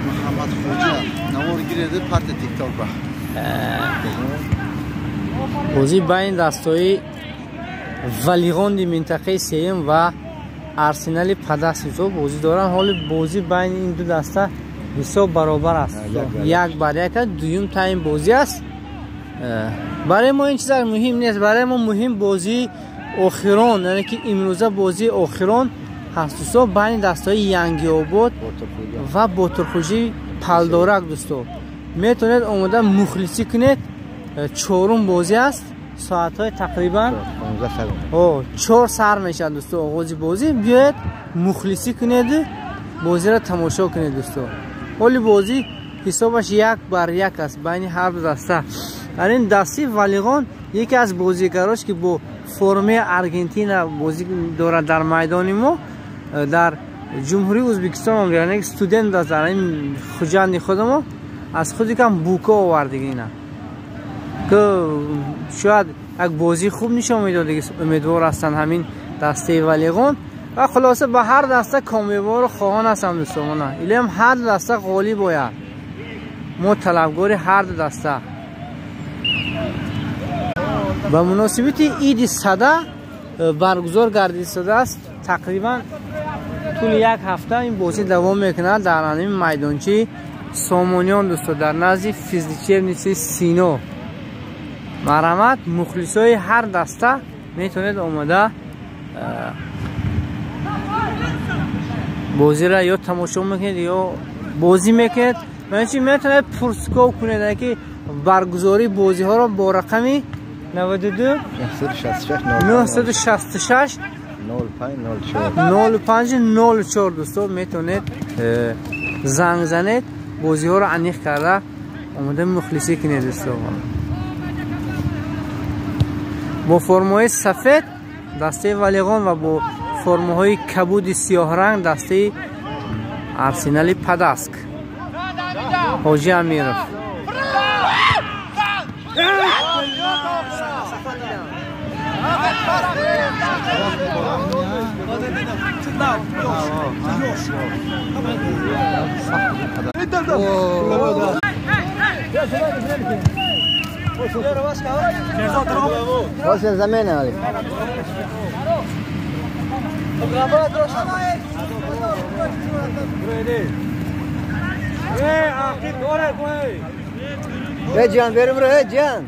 Муҳаммад Хоҷа навор гиред парти ТикТок ба. Бозӣ байни дастҳои Валиғонди минтақаи сеюм ва Арсенали Падаст бозӣ доранд. Ҳоли бозӣ байни ин ду даста ҳисоб баробар аст. 1-1 дуюм тайм бозӣ аст. Барои мо ин чиза муҳим нест. Барои мо муҳим бозии охирон, яъне ки имрӯза бозии охирон ҳаст дӯсто байни дастҳои Янгиобод ва Ботурхӯҷи Палдорак дӯсто. Метавонед омода мухлисӣ кунед. Чорум бозӣ аст. Соатҳои тақрибан 4 сар мешавад дӯсто оғози бозӣ. Биёед мухлисӣ кунед, бозиро тамошо кунед дӯсто. Ҳоли бозӣ ҳисобаш 1-1 аст байни ҳар ду даста. Дар ин дасти Валиғон яке аз бозигарош ки бо формаи Аргентина бозӣ дорад дар майдони мо дар Ҷумҳурии Ӯзбекистон, яъне студент аст дар ин Хуҷанди худамо, аз худи кам бука овардиги ина ки шояд як бозии хуб нишон медод, умедвор ҳастанд ҳамин дастаи Валиғон. Ва хулоса ба ҳар даста комёбиро хоҳон ҳастам дӯстон. Илоҳим ҳар ду даста ғолиб ояд. Мо талабгори ҳар ду даста. Ба муносибати иди сада баргузор гардидааст. Тақрибан тӯли як ҳафта ин бозӣ давом мекунад дар ҳамин майдончаи Сомониён дӯсто дар назди физлечебница Сино. Марҳамат, мухлисои ҳар даста метавонед омода бозиро ё тамошо мекунед ё бозӣ мекунед. Ва метавонед пурсуков кунед, ки баргузории бозиҳоро бо рақами 92 966 05 04 дӯсто метавонед занг занед, бозиҳоро аниқ карда омода мухлисӣ кунед дӯсто. Бо формаҳои сафед дастаи Валиғон ва бо формаҳои кабуди сиёҳранг дастаи Арсенали Падаск. Ҳоҷи Амиров. Você za mene, ali. Ey Cihan, verin buraya, ey Cihan.